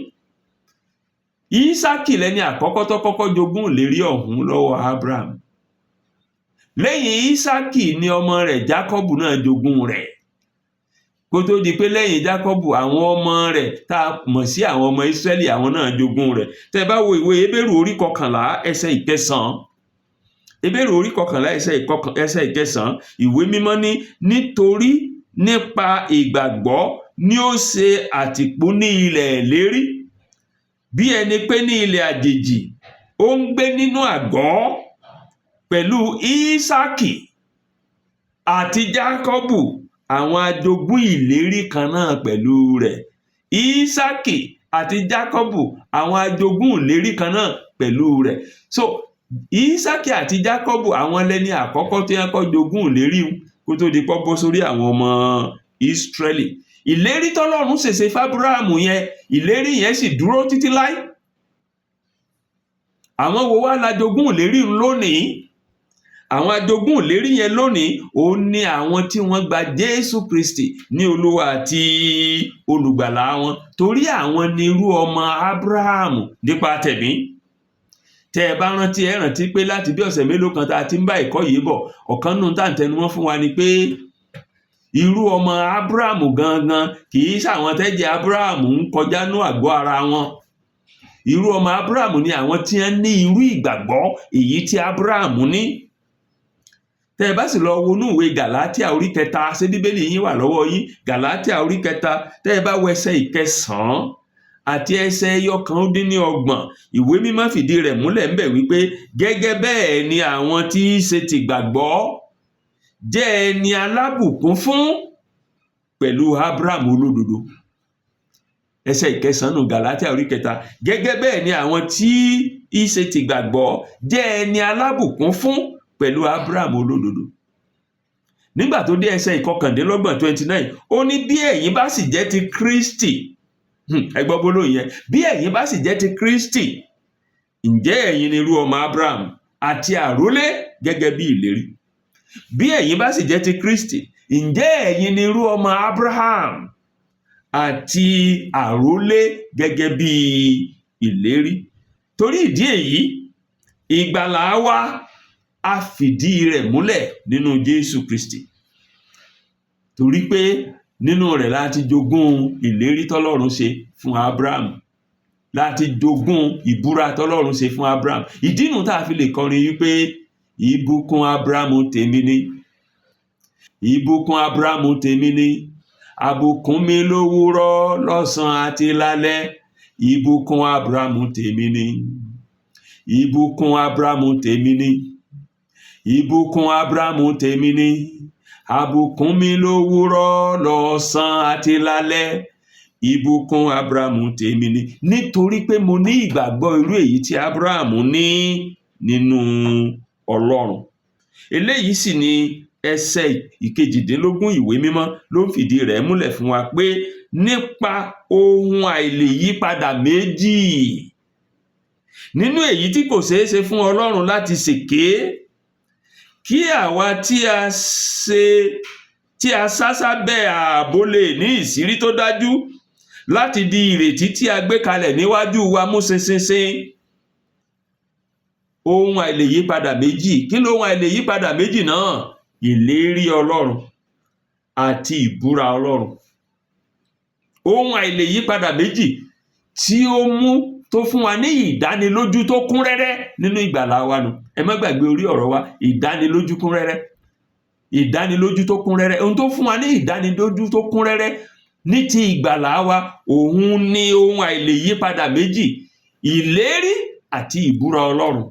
Ísákì lẹni àkọ́kọ́ tó kọ́kọ́ jogún ìlérí ọ̀hún lọ́wọ́ Abraham. Lẹ́yìn Ísákì ni ọmọ rẹ̀ Jákọ́bù náà jogún rẹ̀, kó tó di pé lẹ́yìn Jákọ́bù, àwọn ọmọ rẹ̀ tá a mọ̀ sí àwọn ọmọ Ísírẹ́lì, àwọn náà jogún rẹ̀. Tẹ́ bá wo ìwé Hébérù orí 11 ẹsẹ̀ 9, Hébérù orí 11 ẹsẹ̀ 9, ìwé mímọ́ ní, "Nítorí nípa ìgbàgbọ́ ni ó ṣe àtìpó ní ilẹ̀ ìlérí, bí ẹni pé ní ilẹ̀ àjèjì, ó ń gbé nínú àgọ́ pẹ̀lú Ísákì àti Jákọ́bù, àwọn ajogún ìlérí kan náà pẹ̀lú rẹ̀." Ísákì àti Jákọ́bù, àwọn ajogún ìlérí kan náà pẹ̀lú rẹ̀. So Ísákì àti Jákọ́bù, àwọn lẹni àkọ́kọ́ tí wọ́n kọ́ jogún ìlérí, kó tó di pọ́ bọ́ sórí àwọn ọmọ Ísírẹ́lì. Ìlérí tọ́lọ́run ṣèṣe fábúráàmù yẹn, ìlérí yẹn sì dúró títí láí. Àwọn wo wá lajogún ìlérí lónìí? Àwọn ajogún ìlérí yẹn lónìí, òun ni àwọn tí wọ́n gba Jésù Kristi ní Olúwa àti olùgbàlà wọn, torí àwọn ni irú ọmọ Ábúráhámù nípa tẹ̀mí. Tẹ́ ẹ bá rántí, ẹ rántí pé láti bí ọ̀sẹ̀ mélòó kan tá a ti ń bá ẹ̀kọ́ yìí bọ̀, ọ̀kan nínú tá à ń tẹnumọ́ fún wa ni pé irú ọmọ Ábúráhámù gangan kì í ṣàwọn tẹ́jẹ̀ Ábúráhámù ń kọjá ní àgọ́ ara wọn. Irú ọmọ Ábúráhámù ni àwọn tí wọ́n ní irú ìgbàgbọ́ èyí tí Ábúráhámù ní. Tẹ́ ẹ bá sì lọ wọnú ìwé Gàlátíà orí 3, ṣé Bíbélì yín wà lọ́wọ́ yín? Gàlátíà orí 3, tẹ́ ẹ bá wo ẹsẹ̀ 9 àti ẹsẹ̀ 31, ìwé mímọ́ fìdí rẹ̀ múlẹ̀ ńbẹ̀ wípé gẹ́gẹ́ bẹ́ẹ̀ ni àwọn tí í ṣe ti gbàgbọ́ jẹ́ ẹni alábùkún fún pẹ̀lú Abraham olódodo. Ẹsẹ̀ 9 nù Gàlátíà orí 3. Gẹ́gẹ́ bẹ́ẹ̀ ni àwọn tí í ṣe ti gbàgbọ́ jẹ́ ẹni alábùkún fún pẹ̀lú Abraham olódodo. Nígbà tó dé ẹsẹ̀ 29, 29, ó ní, "Bí ẹ̀yin bá sì jẹ́ ti Kristi," ẹ gbọ́ gbólóhùn yẹn, "bí ẹ̀yin bá sì jẹ́ ti Kristi, ǹjẹ́ ẹ̀yin ni irú ọmọ Abraham àti àrólé gẹ́gẹ́ bí ìlérí." Bí ẹ̀yin bá sì jẹ́ ti Kristi, ǹjẹ́ ẹ̀yin ni irú ọmọ Abraham àti àrólé gẹ́gẹ́ bí ìlérí. Torí ìdí èyí, ìgbàlà wa, a fìdí rẹ̀ múlẹ̀ nínú Jésù Kristi, torí pé nínú rẹ̀ láti jogún ìlérí tọ́lọ́run ṣe fún Abraham, láti jogún ìbúra tọ́lọ́run ṣe fún Abraham. Ìdí nu tá a fi lè kọrin wípé, "Ìbùkún Abrahamu tèmi ni, ìbùkún Abrahamu tèmi ni, àbùkún mi lówùúrọ̀, lọ́sàn-án àti lálẹ́. Ìbùkún Abrahamu tèmi ni, ìbùkún Abrahamu tèmi ni, ìbùkún Abrahamu tèmi ni, àbùkún mi lówùúrọ̀, lọ́sàn-án àti lálẹ́. Ìbùkún Abrahamu tèmi ni," nítorí pé mo ní ìgbàgbọ́ irú èyí tí Abrahamu ní nínú Ọlọ́run. Eléyìí sì ni ẹsẹ̀ 18 ìwé mímọ́ ló ń fìdí rẹ̀ múlẹ̀ fún wa pé nípa ohun àìlèyípadà méjì, Nínú èyí tí kò ṣeé ṣe fún Ọlọ́run láti ṣèké, kí àwa tí a ṣe tí a sá sábẹ́ ààbò lè ní ìṣírí tó dájú láti di ìrètí tí a gbé kalẹ̀ níwájú wa mú ṣinṣinṣin. Ohun àìlèyípadà méjì. Kí lóhun àìlèyípadà méjì náà? Ìlérí Ọlọ́run àti ìbúra Ọlọ́run. Ohun àìlèyípadà méjì tí ó mú tó fún wa ní ìdánilójú tó kún rẹ́rẹ́ nínú ìgbàlà wa nù. Ẹ má gbàgbé orí ọ̀rọ̀ wa, ìdánilójú kún rẹ́rẹ́. Ìdánilójú tó kún rẹ́rẹ́. Ohun tó fún wa ní ìdánilójú tó kún rẹ́rẹ́ ní ti ìgbàlà wa, òun ni ohun àìlèyípadà méjì: ìlérí àti ìbúra Ọlọ́run.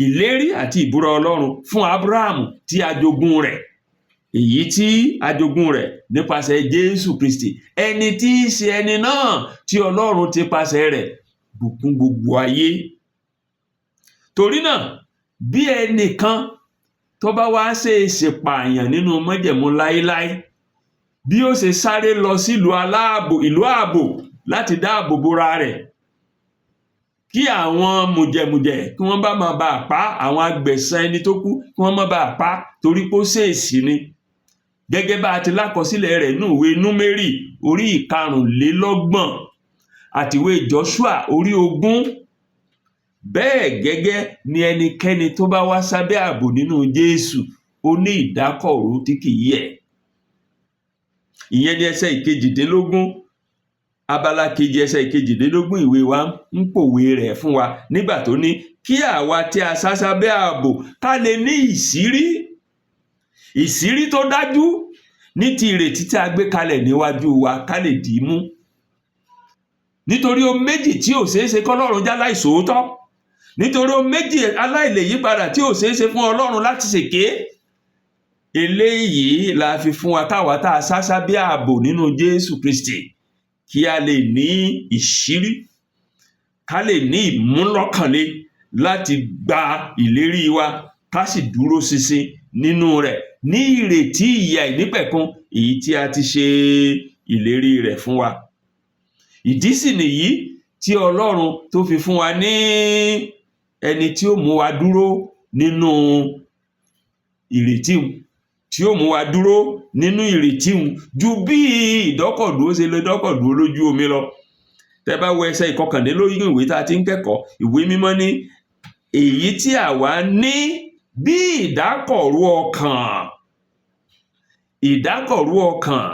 Ìlérí àti ìbúra Ọlọ́run fún Ábúráhámù tí a jogún rẹ̀, èyí tí a jogún rẹ̀ nípasẹ̀ Jésù Kristi, ẹni tí í ṣe ẹni náà tí Ọlọ́run ti pasẹ̀ rẹ̀ bùkún gbogbo ayé. Torí náà, bí ẹnìkan tó bá wá ṣèèṣì pààyàn nínú májẹ̀mú láéláé, bí ó ṣe sáré lọ sílùú aláàbò, ìlú ààbò, láti dáàbò bora rẹ̀ kí àwọn mùjẹ̀mùjẹ̀ kí wọ́n bá má baà pa, àwọn agbẹ̀san ẹni tó kú kí wọ́n má baà pa, torí pé ó ṣèèṣì ni, gẹ́gẹ́ bá a ti lákọsílẹ̀ rẹ̀ nínú ìwé Númérì orí 25 àti ìwé Joshua orí 20, bẹ́ẹ̀ gẹ́gẹ́ ni ẹnikẹ́ni tó bá wá sábẹ́ ààbò nínú Jésù, ó ní ìdákọ̀ró tí kì í yẹ̀. Ìyẹn ní ẹsẹ̀ 18, abala kejì ẹsẹ̀ 18 ìwé wa ń pòwe rẹ̀ fún wa nígbà tó ní kí àwa tí a sá sábẹ́ ààbò ká lè ní ìṣírí, ìṣírí tó dájú ní ti ìrètí tí a gbé kalẹ̀ níwájú wa, ká lè dì í mú. Nítorí ohun méjì tí ò ṣeé ṣe kọ́lọ́run já láìsòótọ́, nítorí ohun méjì aláìlèyípadà tí ò ṣeé ṣe fún Ọlọ́run láti ṣèké, eléyìí la fi fún wa káwa tá a sá sábẹ́ ààbò nínú Jésù Kristi kí a lè ní ìṣírí, ká lè ní ìmúlọ́kànle láti gba ìlérí wa, ká sì dúró ṣinṣin nínú rẹ̀ ní ìrètí ìyè àìnípẹ̀kun, èyí tí a ti ṣe ìlérí rẹ̀ fún wa. Ìdí sì nìyí tí Ọlọ́run tó fi fún wa ní ẹni tí ó mú wa dúró nínú ìrètí un, tí ó mú wa dúró nínú ìrètí un ju bí ìdọ́kọ̀dúró ṣe lè dọ́kọ̀dúró lójú omi lọ. Tẹ́ bá wo ẹsẹ̀ 21 ìwé tá a ti ń kẹ́kọ̀ọ́, ìwé mímọ́ ní èyí tí àwa ní bí ìdákọ̀ró ọkàn, ìdákọ̀ró ọkàn,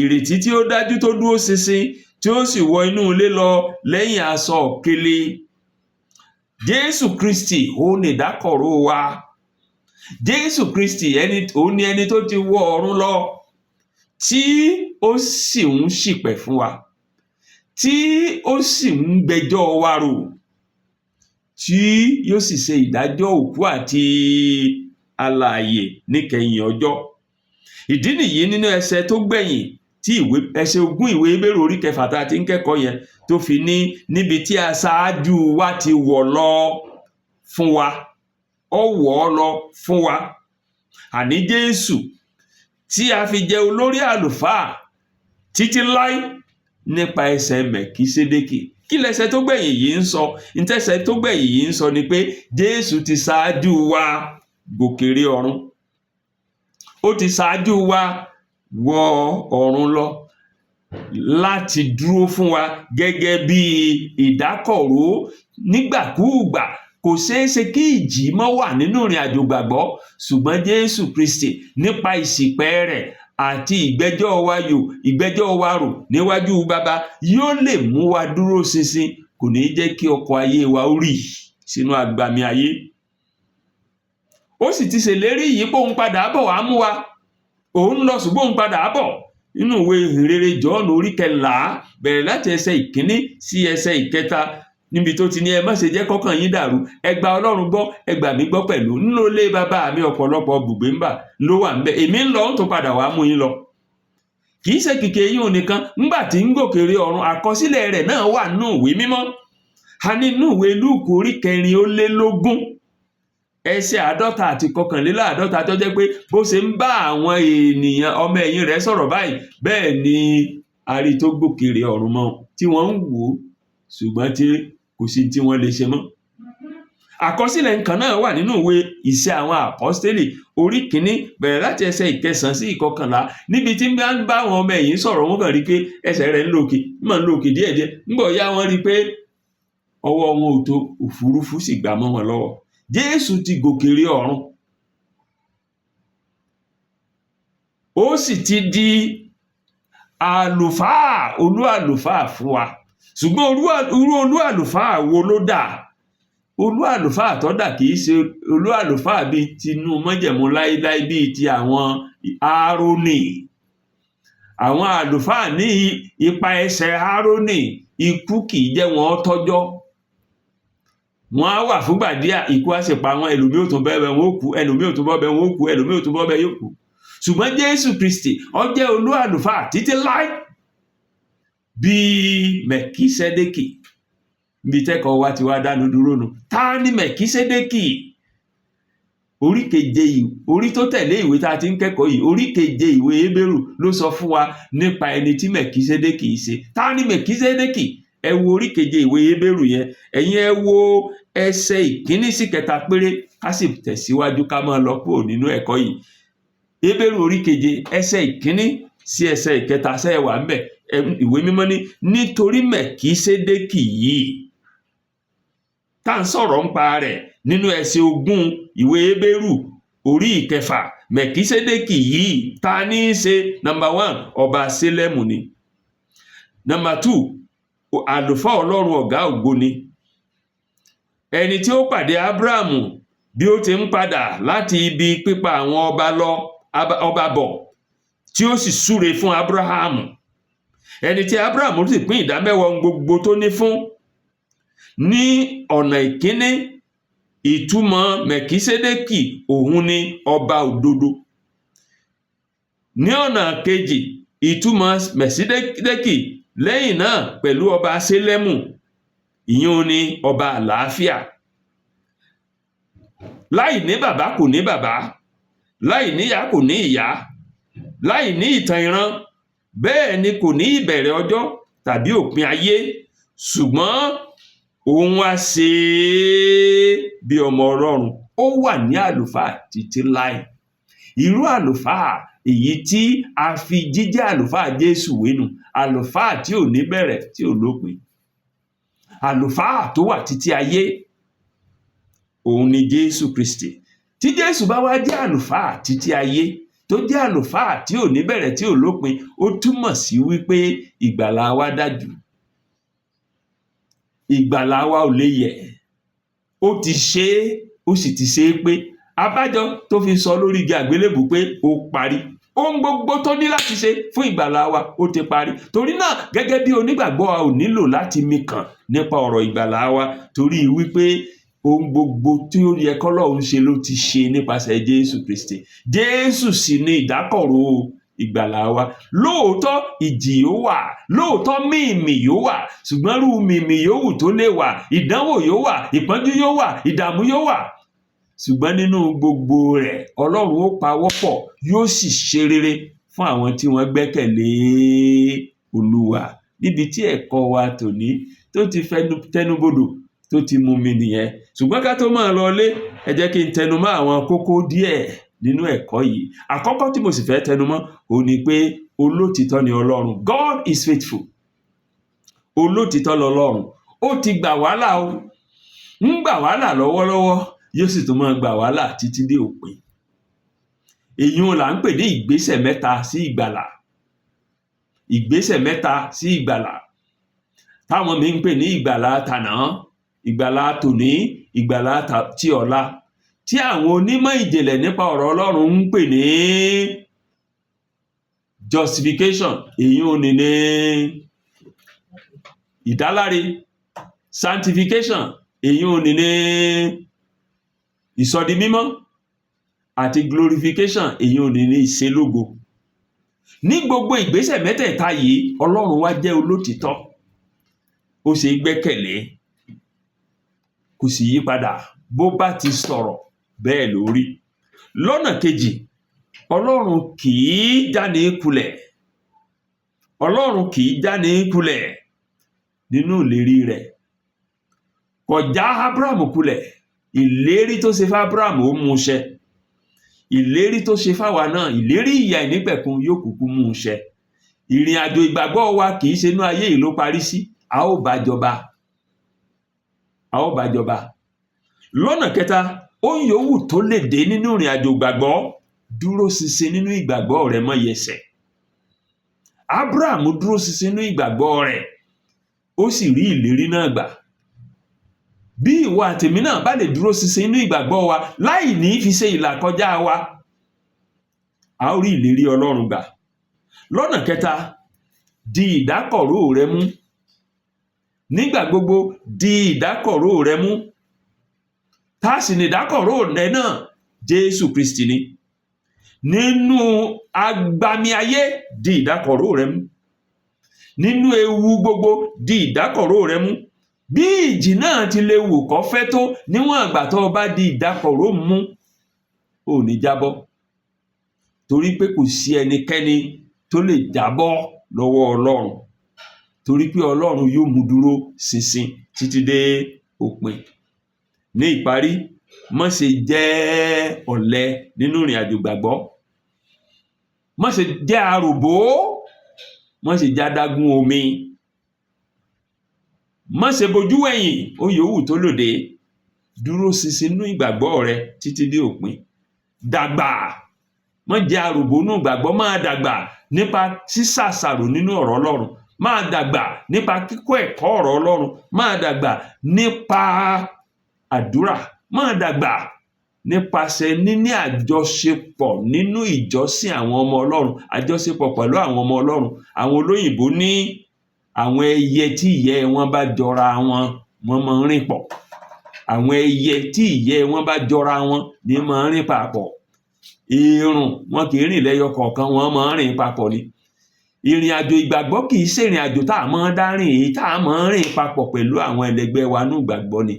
ìrètí tí ó dájú tó dúró ṣinṣin, tí ó sì wọ inú ilé lọ lẹ́yìn aṣọ òkèlè. Jésù Kristi, òun ni ìdákọ̀ró wa. Jésù Kristi, ẹni òun ni ẹni tó ti wọ ọ̀run lọ, tí ó sì ń ṣìpẹ̀ fún wa, tí ó sì ń gbẹjọ́ wa rò, tí yóò sì ṣe ìdájọ́ òkú àti alààyè níkẹyìn ọjọ́. Ìdí nìyí nínú ẹsẹ̀ tó gbẹ̀yìn tí ìwé ẹsẹ̀ 20 ìwé Hébérù orí 6 tá a ti ń kẹ́kọ̀ọ́ yẹn tó fi ní níbi tí aṣáájú wa ti wọ̀ lọ fún wa, ó wọ̀ ọ́ lọ fún wa, àní Jésù tí a fi jẹ olórí àlùfáà títí láé nípa ẹsẹ̀ Mẹ̀kísédékì. Kí lẹsẹ̀ tó gbẹ̀yìn yìí ń sọ? Ntẹ́sẹ̀ tó gbẹ̀yìn yìí ń sọ ni pé Jésù ti ṣáájú wa gòkèrè ọ̀run, ó ti ṣáájú wa wọ ọ̀run lọ láti dúró fún wa gẹ́gẹ́ bí ìdákọ̀ró nígbàkúùgbà. Kò ṣeé ṣe kí ìjì má wà nínú ìrìn àjò gbàgbọ́, ṣùgbọ́n Jésù Kristi nípa ìṣìpẹ̀ rẹ̀ àti ìgbẹ́jọ́ wa yò, ìgbẹ́jọ́ wa rò níwájú Baba, yóò lè mú wa dúró ṣinṣin, kò ní jẹ́ kí ọkọ̀ ayé wa ó rì sínú agbami ayé. Ó sì ti ṣèlérí yìí pé òun padà bọ̀ wá mú wa. Òun lọ, ṣùgbọ́n òun padà bọ̀. Nínú ìwé ìhìnrere Jọ́ọ̀nù orí 13, bẹ̀rẹ̀ láti ẹsẹ̀ 1 sí ẹsẹ̀ 3, níbi tó ti ní, "Ẹ má ṣe jẹ́ kọ́kàn yín dàrú. Ẹ gba Ọlọ́run gbọ́, ẹ gbà mí gbọ́ pẹ̀lú. Nínú ilé Bàbá mi, ọ̀pọ̀lọpọ̀ bùgbé ń bà ló wà ń bẹ̀. Èmi ń lọ, ń tún padà wá mú yín lọ." Kì í ṣe kìkì eyín òun nìkan. Ńgbà tí ń gòkèrè ọ̀run, àkọsílẹ̀ rẹ̀ náà wà nínú ìwé mímọ́. A ní nínú ìwé Lúùkù orí 24 ẹsẹ̀ 50 àti 51, tó jẹ́ pé bó ṣe ń bá àwọn ènìyàn ọmọ ẹ̀yìn rẹ̀ sọ̀rọ̀ báyìí, bẹ́ẹ̀ ni a rí tó gòkèrè ọ̀run mọ́ tí wọ́n ń wò ó, ṣùgbọ́n tí Kò sí tí wọ́n lè ṣe mọ́. Àkọsílẹ̀ nǹkan náà wà nínú ìwé Iṣẹ́ Àwọn Àpọ́stélì, orí 1, bẹ̀rẹ̀ láti ẹsẹ̀ 9 sí 11, níbi tí ń bá ń bá àwọn ọmọ ẹ̀yìn sọ̀rọ̀. Wọ́n kàn rí pé ẹsẹ̀ rẹ̀ ń lòkè, ń mọ̀ ń lòkè díẹ̀díẹ̀. Ńgbọ̀ yá, wọ́n rí pé ọwọ́ wọn ò tó, òfurufú sì gbà mọ́ wọn lọ́wọ́. Jésù ti gòkè rí ọ̀run, ó sì ti di àlùfáà, olú àlùfáà fún wa. Ṣùgbọ́n irú olú àlùfáà wo ló dà? Olú àlùfáà tó dà kìí ṣe olú àlùfáà bíi tinú májẹ̀mú láíláí, bíi ti àwọn Áárónì, àwọn àlùfáà ní ipa ẹsẹ̀ Áárónì. Ikú kìí jẹ́ wọn tọ́jọ́. Wọ́n á wà fúngbà díẹ̀, ikú á sì pa wọ́n. Ẹlòmíì ò tún bẹ́ẹ̀ bẹ́ẹ̀, wọ́n ó kú. Ẹlòmíì ò tún bọ́ bẹ́ẹ̀, wọ́n ó kú. Ẹlòmíì ò tún bọ́ bẹ́ẹ̀, yóò kú. Ṣùgbọ́n Jésù Kristi, ó jẹ́ olú àlùfáà títí láí bíi Mẹ̀kísẹ́dẹ́kì. Níbi tẹ́kọ̀ọ́ wa ti wá dánu dúró nu. Ta ni Mẹ̀kísẹ́dẹ́kì? Orí 7 yìí, orí tó tẹ̀lé ìwé tá a ti ń kẹ́kọ̀ọ́ yìí, orí 7 ìwé Hébérù ló sọ fún wa nípa ẹni tí Mẹ̀kísẹ́dẹ́kì ṣe. Ta ni Mẹ̀kísẹ́dẹ́kì? Ẹ wo orí 7 ìwé Hébérù yẹn. Ẹ̀yin ẹ wo ẹsẹ̀ 1 sí 3 péré, ká sì tẹ̀síwájú, ká máa lọ kúrò nínú ẹ̀kọ́ yìí. Hébérù orí 7, ẹsẹ̀ 1 sí ẹsẹ̀ 3. Ṣẹ́ ẹ wà ńbẹ̀? Ìwé Mímọ́ ní, nítorí Mẹ̀kísédékì yìí tá à ń sọ̀rọ̀ ńpa rẹ̀ nínú ẹsẹ̀ 20 ìwé Hébérù orí 6, Mẹ̀kísédékì yìí, ta ní í ṣe? Number one, ọba Sélẹ́mù ni. Number two, àlùfáà Ọlọ́run Ọ̀gá Ògo ni, ẹni tí ó pàdé Ábúráhámù bí ó ti ń padà láti ibi pípa àwọn ọba lọ ọba bọ̀, tí ó sì súre fún Ábúráhámù, ẹni tí Ábúráhámù sì pín ìdámẹ́wàá ohun gbogbo tó ní fún. Ní ọ̀nà ìkíní, ìtumọ̀ Mẹ̀kísédékì òun ni ọba òdodo. Ní ọ̀nà kejì, ìtumọ̀ Mẹ̀kísédékì lẹ́yìn náà pẹ̀lú ọba Sélẹ́mù, ìyẹn ni ọba àlàáfíà. Láì ní bàbá, kò ní bàbá, láì níyàá, kò ní ìyá, láì ní ìtàn ìran, bẹ́ẹ̀ ni kò ní ìbẹ̀rẹ̀ ọjọ́ tàbí òpin ayé, ṣùgbọ́n òun á ṣe é bí ọmọ Ọlọ́run. Ó wà ní àlùfáà títí láì. Irú àlùfáà èyí tí a fi jíjẹ́ àlùfáà Jésù wénu, àlùfáà tí ò ní bẹ̀rẹ̀, tí ò lópin, àlùfáà tó wà títí ayé, òun ni Jésù Kristi. Tí Jésù bá wá jẹ́ àlùfáà títí ayé, tó jẹ́ àlùfáà tí ò ní bẹ̀rẹ̀, tí ò lópin, ó túmọ̀ sí wípé ìgbàlà wa dájú, ìgbàlà wa ò lè yẹ̀. Ó ti ṣe é, ó sì ti ṣe é pé. Abájọ tó fi sọ lórí igi àgbélébùú pé ó parí. Ohun gbogbo tó ní láti ṣe fún ìgbàlà wa, ó ti parí. Torí náà, gẹ́gẹ́ bí onígbàgbọ́, a ò nílò láti mikàn nípa ọ̀rọ̀ ìgbàlà wa, torí wípé ohun gbogbo tí ó yẹ kọ́lọ́run ṣe ló ti ṣe nípasẹ̀ Jésù Kristi. Jésù sì ni ìdákọ̀ró ìgbàlà wa. Lóòótọ́, ìjì yóò wà, lóòótọ́, mímì yóò wà, ṣùgbọ́n irú mímì yòówù tó lè wà, ìdánwò yóò wà, ìpọ́njú yóò wà, ìdààmú yóò wà, ṣùgbọ́n nínú gbogbo rẹ̀, Ọlọ́run ó pawọ́pọ̀, yóò sì ṣe rere fún àwọn tí wọ́n gbẹ́kẹ̀lé Olúwa. Níbi tí ẹ̀kọ́ wa tòní tó ti fẹnu tẹnubodò, tó ti mú mi nìyẹn. Ṣùgbọ́n ká tó máa lọ lé, ẹ jẹ́ kí n tẹnu mọ́ àwọn kókó díẹ̀ nínú ẹ̀kọ́ yìí. Àkọ́kọ́ tí mo sì fẹ́ tẹnu mọ́ òun ni pé olótìtọ́ ni Ọlọ́run. God is faithful. Olótìtọ́ lọlọ́run. Ó ti gbà wàhálà, o ń gbà wàhálà lọ́wọ́lọ́wọ́, yóò sì tún máa gbà wàhálà títí dé òpin. Èyí là ń pè ní ìgbésẹ̀ mẹ́ta sí ìgbàlà. Ìgbésẹ̀ mẹ́ta sí ìgbàlà táwọn mi ń pè ní ìgbàlà tàná, ìgbàlà tòní, ìgbàlà ti ọ̀la, tí àwọn onímọ̀ ìjìnlẹ̀ nípa ọ̀rọ̀ Ọlọ́run ń pè ní justification, èyí ò ní ìdáláre, sanctification, èyí ò ní ìsọdi mímọ́, àti glorification, èyí ò ní ìṣelógo. Ní gbogbo ìgbésẹ̀ mẹ́tẹ̀ẹ̀ta yìí, Ọlọ́run wa jẹ́ olótìtọ́, ó ṣe é gbẹ́kẹ̀lé, kò sì yí padà. Bó bá ti sọ̀rọ̀, bẹ́ẹ̀ ló rí. Lọ́nà kejì, Ọlọ́run kì í jáni kulẹ̀. Ọlọ́run kì í jáni kulẹ̀ nínú ìlérí rẹ̀. Kò já Ábúráhámù kulẹ̀. Ìlérí tó ṣe fún Ábúráhámù, ó mú ṣẹ. Ìlérí tó ṣe fáwa náà, ìlérí ìyè àìnípẹ̀kun, yóò kúkú mú un ṣẹ. Ìrìn àjò ìgbàgbọ́ wa kì í ṣe inú ayé yìí ló parí sí. A ó bá jọba, a ó bá jọba. Lọ́nà kẹta, ohun yòówù tó lè dé nínú ìrìn àjò ìgbàgbọ́, dúró ṣinṣin nínú ìgbàgbọ́ rẹ, má yẹsẹ̀. Abraham dúró ṣinṣin nínú ìgbàgbọ́ rẹ̀, ó sì rí ìlérí náà gbà. Bí ìwọ àtèmi náà bá lè dúró ṣinṣin nínú ìgbàgbọ́ wa láì ní fi ṣe ìlàkọjá wa, a ó rí ìlérí Ọlọ́run gbà. Lọ́nà kẹta, di ìdákọ̀ró rẹ mú nígbà gbogbo. Di ìdákọ̀ró rẹ mú. Tá a sì ní ìdákọ̀ró rẹ náà? Jésù Kristi ni. Nínú agbami ayé, di ìdákọ̀ró rẹ mú. Nínú ewu gbogbo, di ìdákọ̀ró rẹ mú. Bí ìjì náà ti lè wù kó fẹ́ tó, níwọ̀n ìgbà tó o bá di ìdákọ̀ró mú, ò ní jábọ́, torí pé kò sí ẹnikẹ́ni tó lè jábọ́ lọ́wọ́ Ọlọ́run, torí pé Ọlọ́run yóò mú dúró ṣinṣin títí dé òpin. Ní ìparí, má ṣe jẹ́ ọ̀lẹ nínú ìrìn àjò ìgbàgbọ́, má ṣe jẹ́ aròbó, má ṣe jẹ́ adágún omi, má ṣe bojú wẹ̀yìn. Ó yòówù tó lòdì, dúró ṣinṣin nínú ìgbàgbọ́ rẹ títí dé òpin. Dàgbà, má jẹ́ aròbó nínú ìgbàgbọ́. Máa dàgbà nípa sísàsàrò nínú ọ̀rọ̀ Ọlọ́run, máa dàgbà nípa kíkọ́ ẹ̀kọ́ ọ̀rọ̀ Ọlọ́run, máa dàgbà nípa àdúrà, máa dàgbà nípasẹ̀ níní àjọṣepọ̀ nínú ìjọsìn àwọn ọmọ Ọlọ́run, àjọṣepọ̀ pẹ̀lú àwọn ọmọ Ọlọ́run. Àwọn olóyìnbó ní àwọn ẹyẹ tí ìyẹ́ wọn bá jọra wọn, wọ́n máa ń rìn pọ̀. Àwọn ẹyẹ tí ìyẹ́ wọn bá jọra wọn ní máa ń rìn papọ̀. Ìrùn wọn kì í rìn lẹ́yọ kọ̀ọ̀kan, wọ́n máa ń rìn papọ̀ ni. Ìrìn àjò ìgbàgbọ́ kì í ṣe ìrìn àjò tá a máa ń dá rìn, èyí tá a máa ń rìn papọ̀ pẹ̀lú àwọn ẹlẹgbẹ́ wa nínú ìgbàgbọ́ ni.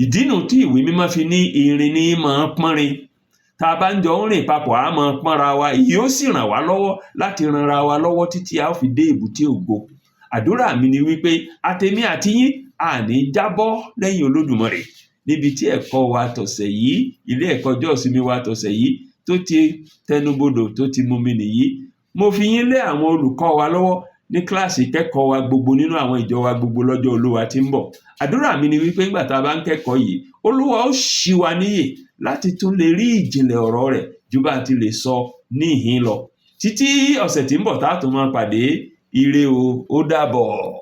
Ìdí nù tí Ìwé Mímọ́ fi ní irin ní máa ń pọ́nrin. Tá a bá ń jọ ń rìn papọ̀, á máa pọ́nra wa. Èyí ó sì ràn wá lọ́wọ́ láti ranra wa lọ́wọ́ títí a ó fi dé èbúté ògo. Àdúrà mi ni wípé àtèmi àti yín, a ní jábọ́ lẹ́yìn Olódùmarè. Níbi tí ẹ̀kọ́ wa tọ̀sẹ̀ yìí, ilé ẹ̀kọ́ ọjọ́ ìsinmi wa tọ̀sẹ̀ yìí tó ti tẹnubodò, tó ti mumi nìyí. Mo fi yín lé àwọn olùkọ́ wa lọ́wọ́ ní kíláàsì ìkẹ́kọ̀ọ́ wa gbogbo nínú àwọn ìjọ wa gbogbo lọ́jọ́ Olúwa tí ń bọ̀. Àdúrà mi ni wípé nígbà tá a bá ń kẹ́kọ̀ọ́ yìí, Olúwa ó ṣí wa níyè láti tún lè rí ìjìnlẹ̀ ọ̀rọ̀ rẹ̀ ju bá a ti lè sọ níhìn lọ. Títí ọ̀sẹ̀ tí ń bọ̀ tá a tún máa pàdé, ire o, ó dàbọ̀.